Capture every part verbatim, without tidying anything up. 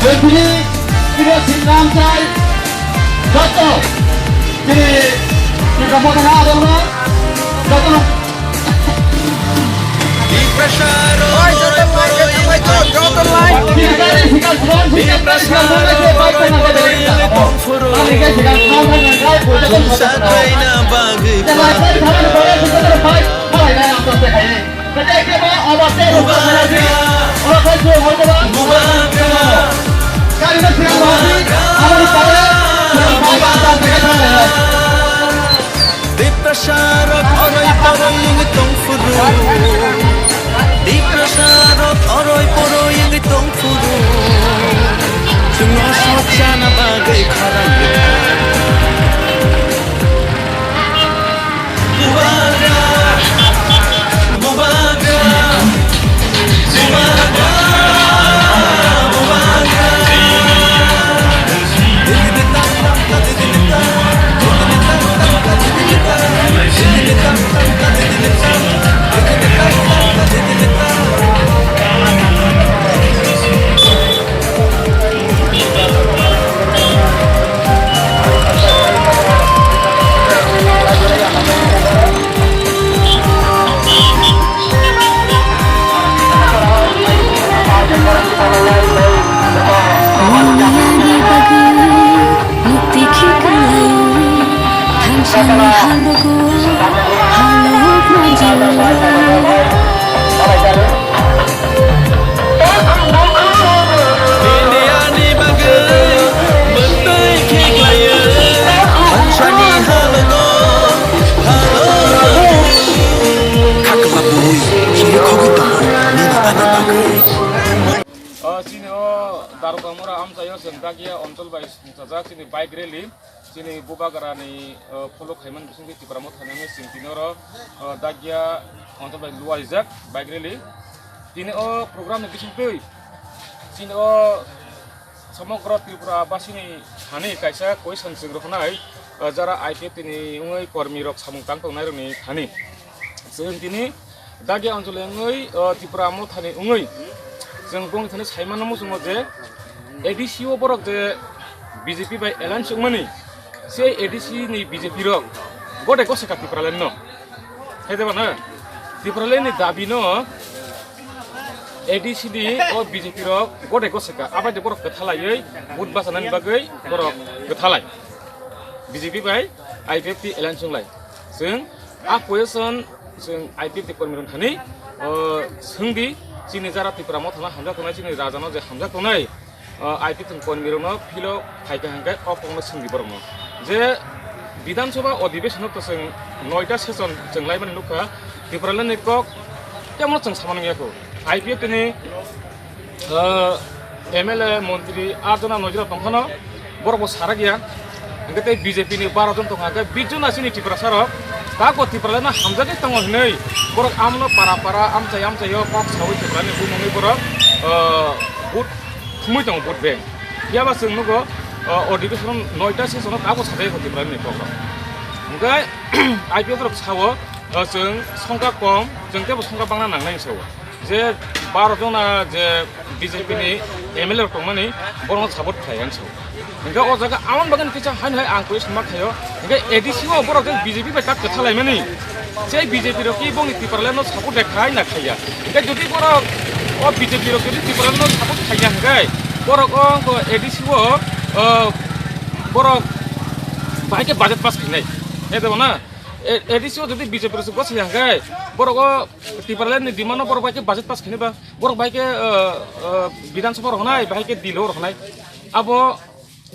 Tini, tini sinamsai, joto, tini, tini kamu tengah ada mana? Joto. Tiprasarok oroi poroi wngwi tong phuru. Tiprasarok oroi poroi wngwi tong phuru. Chwngno sochana bagwi khorang. Bubagra, bubagra, bubagra, bubagra. Mukti khiklai, thangsani halogo, halok majao. Indiani bagwi mukti khiklai, thangsani halogo, halok. Khakla bui, chiri khogwi tongo, nini bagwi. O, chini o Darukamura amchaio chwng Dagia onchol bai songchajak chini bike rally. Chini Bubagrani, o, follow khaimani bisingtwi Tipra Mothani wngwi chwng tini oro, o, Dagia onchol bai luaijak bike rally. Tini o program ni bisingtwi chini o somogro Tripura basini thani kaisa question chwng rwkhnai, o, jara I P F T ni wngwi kormi rok samung tang tongnai rokni thani. Chwng tini Dagia onchol wngwi, o, Tipra Mothani wngwi chwng bongni thani saimano muchungo je A D C o borok je B J P bai alliance wngmani, se A D C ni B J P rok gode goseka Tipraland no. Hai de bana? Tipraland ni dabi no A D C ni o B J P rok gode goseka. Abai de borok kwthalaiwi vote bachanani bagwi borok kwthalai. B J P bai I P F T alliance wnglai. Chwng a question chwng I P F T kormi rok thani, o, swngdi, chini jara Tipra Mothano hamjak tongnai, chini rajano je hamjak tongnai, o, I P F T kormi rokno philo phaikha hwnkhe o kokno swngdi borokno. Je Bidhan Sabha odhibeshon to chwng noita session chwng laimani nukha, Tipraland ni kok temo chwng samani yakho. I P F T ni, o, M L A, montri, art jona, noi jona tongphano, borok bo sarak ya. Hingke tei B J P ni baro jon tongkha, hingke bis jon asini Tiprasa rok, tako Tipraland no hamjagwi tongo hinwi, borok amno para para, amchai amchai o kok sawi Tipraland ni bumungwi borok, o, vote thumwi tongo, vote bank. Phiya ba chwng nugo, o, odhibeshon noita session o tako sajagwi Tipraland ni kok rok. Hingke I P F T rok sao, o, chwng songkha kom, chwng teibo songkha bangna nangnai sao. Je baro jona je B J P ni M L A rok tongmani, borokno support khlai ang sao. Hingke o jaga amon bagani kisa haino hai ang question ma khaio. Hingke A D C o borok je B J P bai tak kwthalaimani, je B J P rok ki bongni Tipraland no support de khai na khaiya. Hingke jodi borok o B J P rok jodi Tipraland no support khaiya hingke borok o wngkha A D C o, o, borok bahai khe budget pass khainai. He de na? A D C o jodi B J P rok se gosaya hingke borok o Tipraland ni demand no borok bai khe budget pass khainai ba, borok bai khe, uh, uh, Bidhan Sabha rohonai, bai khe Delhi o rohonai. Abo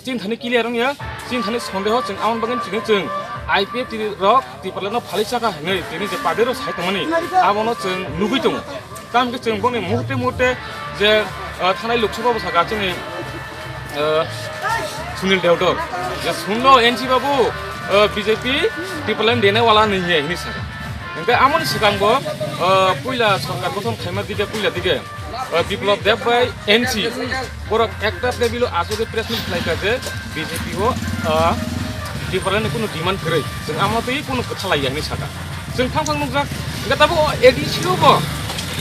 chini thani clear wngya, chini thani sondeho chwng amon bagwi chini chwng I P F T rok Tipraland no phalwi chakha hinwi tini je public rok sai tongmani, abono chwng nugwi tongo. Tamo khe chwng boni muhurte muhurte je, uh, thanai Lok Sabha bwsakha chini, uh, Sunil Deodor, je sunno N C babu, uh, B J P Tipraland dene wala nahi hai hinwi saka. Hingke amoni swkang bo, uh, puila sorkar gothon khaima dige, puila dige, uh, Biplab Deb bai N C borok ekta table o aswk press meet khlaikha je B J P o, uh, Tipraland ni kunu demand kwrwi, chwng amo twi kunu kwthalaiya hinwi saka. Chwng thang thang nukjak, hingke tabuk o A D C o bo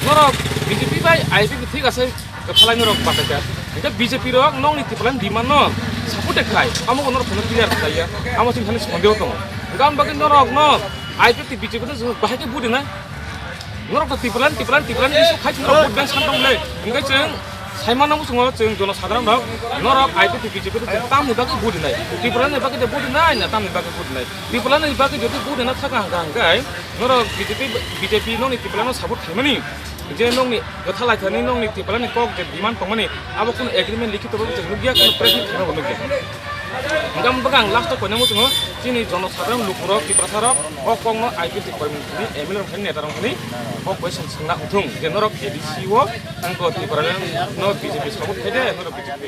norok B J P bai I P F T thik ase, Khalai norok bataikha. Hingke B J P rok nokni Tipraland demand no support khai. Amo ko norok phano clear khlaiya. Amo sing khani sondeho tongo. Hingke am bagwi norok no I P F T B J P no chwng bahai khe vote rinai. Norok to Tipraland, Tipraland, Tipraland issue khai chwng vote bank san tong le. Hingke chwng saimano muchungo chwng jono sadharon rok norok I P F T B J P no chwng tamni bagwi vote rinai. Tipraland ni bagwi de vote rinai na tamni bagwi vote rinai. Tipraland ni bagwi jodi vote rina thaka hingka hingke norok B J P, B J P nokni Tipraland no support khaimani. Je nokni kwtha laithani nokni Tipraland ni kok je demand tongmani abo kunu agreement likhito bo chwng nukya, kunu press meet kheno nukya. Hingke ang bwkha ang last o koinai muchungo chini jono sadharon lukurok Tiprasarok o kokno I P F T ni M L A rok thani neta rok thani o question swngna uthung je norok A D C o ang ko Tipraland no B J P support khaide norok B J P